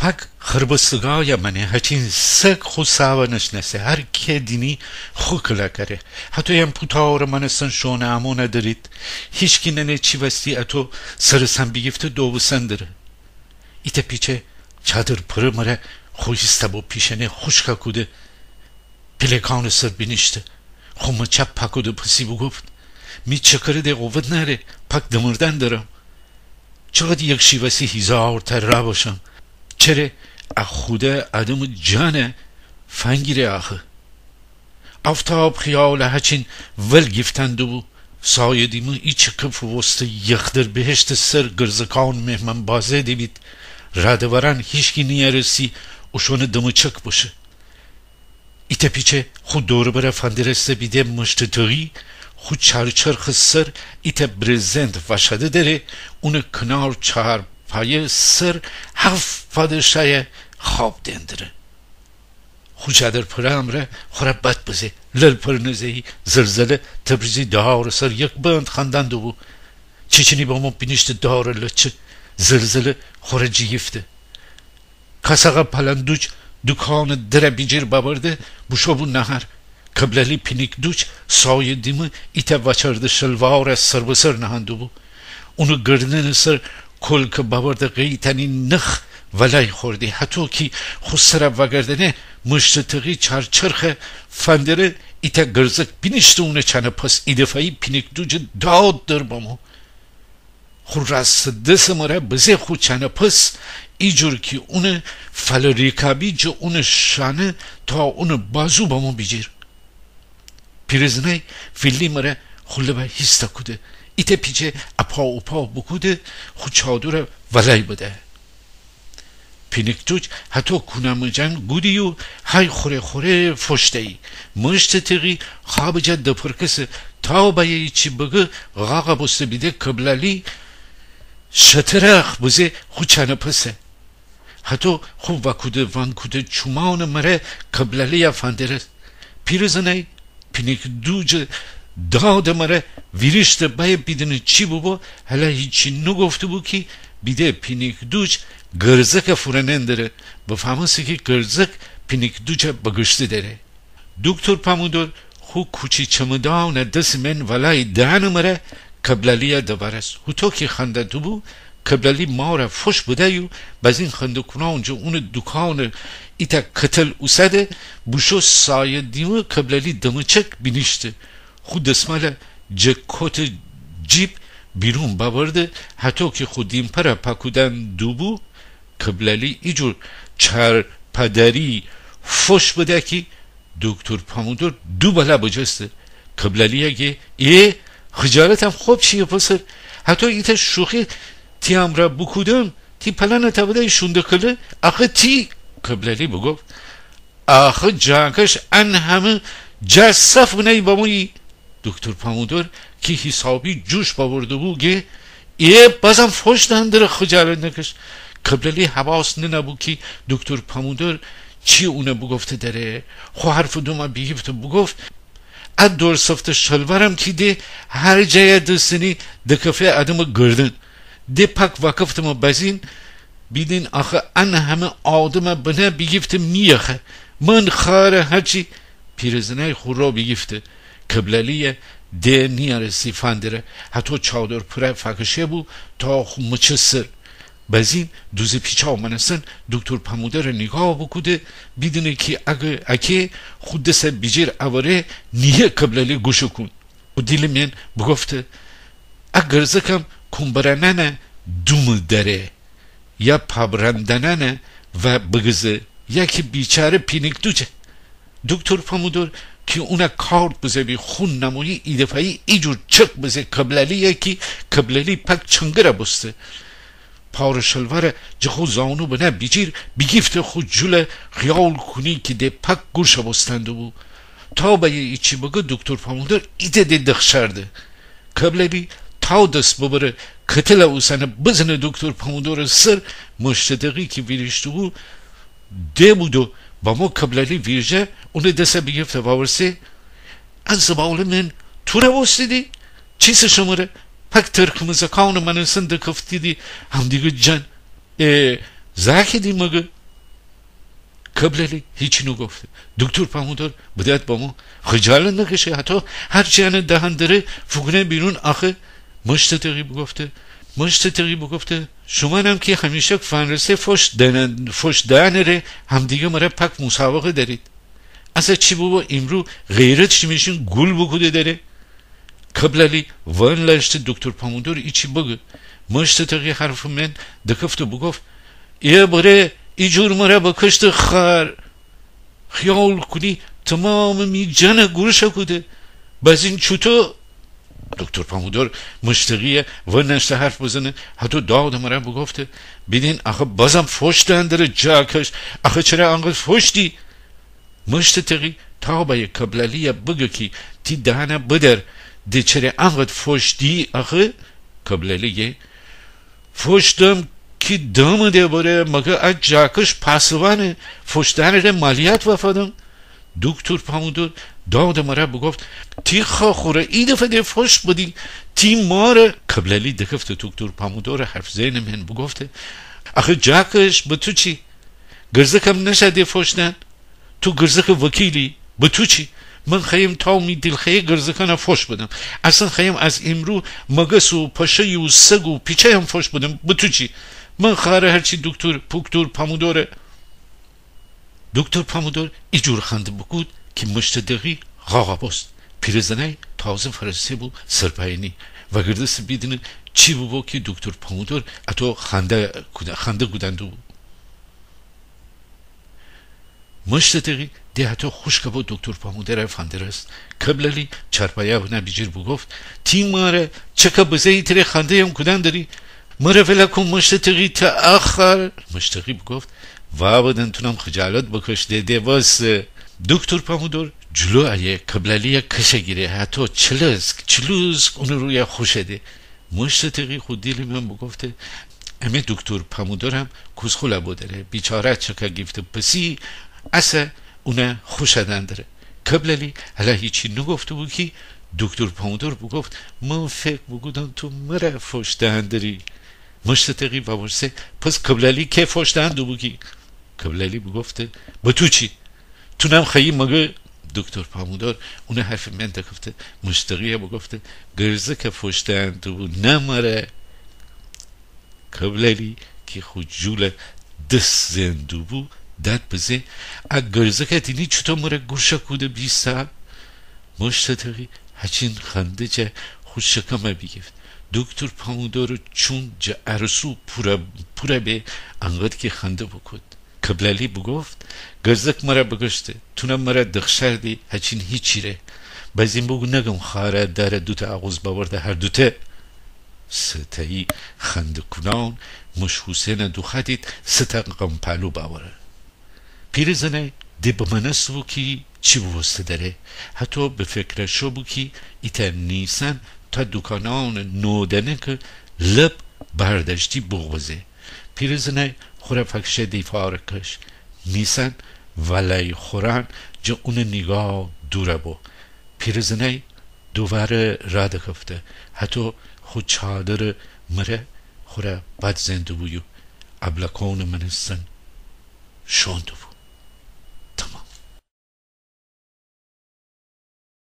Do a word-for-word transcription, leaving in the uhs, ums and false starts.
پاک خربستگایه مانه، هچین سک خو ساوه نشناسه، هر کی دینی خو کلا کره. هتویم پوتاورٚ مانستن شوئونٚ امون دریدی. هیچکی ننه چی وستی اتو سرسام بیگیفته دووستن دره. ایتأ پیچه چادر پره مره خو هیسته بو پیشنه خوشکا کوده پیلکانٚ سر بینیشته. خو مچه پاکوده پسی بوگفت: می چکره ده قوت نأره، پاک دمردن درم. چقد یک شیوسی هیزارتر را بشم. چره ا خوده آدمٚ جانه فنگیره آخه. آفتاب خیاله هچین ول گیفتن دوبو. سایه دیمه ایچکه فووسته یخ در بهشتٚ سر گرزکان مهمان بازی دیبید. رادواران هیچکی نیارستی اوشونه دمچک بشه. ایتأ پیچه خو دور و بره فندرسته بیده مشتٚ تقی خو چارچرخٚ سر ایتأ برزنت واشاده دره، اونٚ کنار چارپایه سر هفت پادشایه خواب دئن دره. خو چادر پره امره خوره باد بزه، لل پر نزه‌یی. زلزله تبریزی دارٚ سر یک بند خواندن دوبو. چیچینی بمو بینیشته دارٚ لچه. زلزله خوره جیگیفته. کاساقا پالان دوج دوکانٚ دره بیجیر ببرده بوشو بو نهار. کبللی پینیک دوج سایه دیمه ایتأ وچرده شلواره سر به سر نهان دوبو. اونٚ گردنٚ سر کلکه ببرده قیتنی نخ ولای خوردی. هتو کی خو سره وگردنه مشتٚ تقی چارچرخه فندره ایتأ گرزک بینیشته اونٚ چانه پس. ایدفعه‌یی پینیک دوجه داد در بمو. خو راستٚ دسٚ مره بزه خو چانه پس، ایجور کی اونٚ فالٚ ریکابی جه اونٚ شانه تا اونٚ بازو بمو بیجیر. پیرزنای فیلی مره خو لبه هیسته کوده. ایتأ پیچه اپا اوپا بوکوده خو چادره ولای بده. پینیک دوج هتو کونه مجان گودی و های خوره خوره فوش ده‌یی. مشتٚ تقی خوابٚ جا دپرکسه. تا بایه ایچی بگه غاغا بوسته بیده کبللی شترخ بزه خو چانه پسه. هتو خو وکوده وانکوده چومانٚ مره کبللی‌یه فندرست. پیرزنای پینیک دوجٚ دادٚ مره ویریشته بایه بیدینه چی بوبو. هله هیچی نوگفته بو کی بیده پینیک دوج گرزکه فورانئن دره. بفهمسته کی گرزک پینیک دوجه بگشته دره. دوکتور پامودور خو کوچی چمدانه دسٚ مئن ولای دهنٚ مره کبللی‌یه دوارست. هوتو کی خنده دوبو کبللی ماره فوش بده‌یو بزین خنده کونان جه اونٚ دوکانٚ ایتأ کتل اوسده بوشو سایه دیمه کبللی دمچک بینیشته. خو دسماله جه کوتٚ جیب بیرون ببرده. هتو کی خو دیمپره پاکودن دوبو کبللی ایجور چارپادری فوش بده کی دوکتور پامودور دو بلا بجسته. کبللی‌یه گه: ای، خجالتم خوب چیه پسر؟ هتو ایتأ شوخی تی امرأ بوکودم، تی پلانه تاوده‌یی شونده کله؟ آخه تی... کبللی بوگفت: آخه جانکش ان همه جا صاف بنه‌یی بمویی. دوکتور پامودور کی حیسابی جوش بأورده بو گه: ای، بازم فوش دهن دره، خجالت نکش. کبللی حواس ننه بو کی دوکتور پامودور چی اونه بوگفته دره. خو حرفٚ دومه بیگیفته بوگفت: ا دورسفته شلوارم کی ده هر جایه دستنی دکفه آدمٚ گردن. ده پاک وأکفتمه بزین بیدین آخه ان همه آدمه بنه بیگیفته میخه. من خوأره هرچی... پیرزنای خو رو بیگیفته. کبللی‌یه ده نیأرستی فندره. هتو چادر پره فأکشه بو تا خو مچه سر. بزین دوزٚ پیچا مأنستن دوکتور پامودوره نیگاه بوکوده بیدینه کی اگه اکه خو دسه بیجیر اوره نییه کبللی گوشٚ کون. خو دیلٚ مئن بوگفته: ا گرزکم کون برانانه دومٚ دره. یا پابراندانانه و بگزه، یا کی بیچاره پینیک دوجه. دوکتور پامودور کی اونه کارد بزه بی خون نمویی، ایدفعه‌یی ایجور چک بزه کبللی‌یه کی کبللی پاک چنگره بوسته. پارٚ شلواره جه خو زانو بنه بیجیر بیگیفته خو جوله خیال کونی کی ده پاک گورشه بوستن دوبو. تا بأیه ایچی بگه دوکتور پامودور ایتأ ده دخشرده. کبللی تا دس ببره کتله اوسنه بزنه دوکتور پامودورٚ سر، مشتٚ تقی کی ویریشته بو ده بودو بمو کبللی ویرجه، اونٚ دسه بیگیفته وأورسه: ا زبالٚ مئن توره بوستیدی؟ چیسه شمره؟ پاک ترکمه زکانٚ مأنستن دکفتیدی همدیگه جان. ا، زأکیدی مگه؟ کبللی هیچی نوگفته. دوکتور پامودور بدأت بمو خجالت نکشه، هتو هرچی انه دهن دره فوکونه بیرون آخه. مشت تقی بوگفته، مشت تقی بوگفته، شومأنم کی همیشک فنرسه فوش دئنه، فوش دئنٚ ره همدیگه مره پاک موسابقه دأرید. اسه چی بوبو ایمرو غیرت شیمه‌شین گول بوکوده دره. کبللی ونلشته دوکتور پامودور ایچی بگه. مشت تقی حرفٚ مئن دکفته بوگفت، ایه بره ایجور مره بکشته خر. خیال کونی تمامٚ می جانه گورشه کوده. بازین چوتو؟ دوکتور پامودور مشت تقی‌یه ونشته حرف بزنه، هتو دادٚ مره بوگفته، بیدین آخه بازم فوش دئن دره جاکش، آخه چره انقدر فوش دئی؟ مشت تقی تا بأیه کبللی‌یه بگه کی تی دهنه بدر، ده چره انقدر فوش دئی آخه؟ کبللی گه فوش دم کی دمه ده بره، مگه ا جاکش پاسوانه، فوش دئنٚ ره مالیات وافدم؟ دوکتور پامودور دادٚ مره بوگفت، تی خاخوره، ایدفعه ده فوش بدی، تی ماره. کبللی دکفته دوکتور پامودورٚ حرف زئنٚ مئن بوگفته، آخه جاکش به تو چی؟ گرزکم نشه ده فوش دئن؟ تو گرزکٚ وکیلی، به تو چی؟ من خوأیم تا می دیل خوأیه گرزکأنه فوش بدم. اصلاً خوأیم از ایمرو مگس و پشه و سگ و پیچه‌یم فوش بدم، به تو چی؟ من خوأره هرچی دوکتور، پوکتور پامودوره. دوکتور پامودور ایجور خنده بوکود کی مشت تقی غاغا بوست. پیرزنأی تازه فأرسه‌بو سرپأینی، وأگردسته بیدینه چی بوبو کی دوکتور پامودور اتو خنده کود، خنده کودن دوبو. مشت تقی ده هتو خوشکه بو دوکتور پامودوره فندرست. کبللی چارپایه بنه بیجیر بوگفت، تی ماره، چکه بزه‌یی تره خنده‌یم کودن دری؟ مره ولأ کون مشت تقی، ته آخر. مشت تقی بوگفت، وابدن تونم خجالت بکش ده، ده بس. دوکتور پامودور جلو ایه، کبللی‌یه کشه گیره، هتو چلسک چلوسک اونٚ رویه خوشه ده. مشت تقی خو دیلٚ مئن بوگفته، امه دوکتور پامودورم کوسخوله بودره، بیچاره چکه گیفته پسی، اسه اونه خوشه دئن دره. کبللی هله هیچی نوگفته‌بو کی دوکتور پامودور بوگفت، من فکر بوکودم تو مره فوش دئن دری. مشت تقی وورسه، پس کبللی کی فوش دئن دوبو کی؟ کبللی بوگفته، به تو چی؟ تونم خوأیی مگه؟ دوکتور پامودور اونٚ حرفٚ مئن دکفته مشت تقی‌یه بوگفته، گرزکه فوش دئن دوبو، نه مره. کبللی کی خو جوله دس زئن دوبو داد بزه، ا گرزکه دینی چوطو مره گورشه کوده بیسه؟ مشت تقی هچین خنده جه خو شکمه بیگیفت. دوکتور پامودورٚ چوم جه ارسو پوره، پوره به، انقدر کی خنده بوکود. کبللی بوگفت، گرزک مره بکشته، تونم مره دخشردی، هچین هیچی ره. بازین بوگو نگم خوأره داره دوته آغوز بأورده هر دوته. ستأیی خنده کونان مش حوسینه دوخوأدید سه تا قمپلو بأوره. پیرزنأی ده بمأنسته‌بو کی چی بوبوسته دره. هتو به فکره شو بو کی ایتأ نیسان تا دوکانانٚ نودنکٚ لب برداشتی بوق بزه. پیرزنأی خوره فکشه دیفارٚ کش. نیسان ولای خورأن جه اونٚ نیگاه دورَ بو. پیرزنأی دوواره رادکفته. هتو خو چادرٚ مره خوره باد زئن دوبو یو ابلکونٚ مأنستن شوئون دوبو.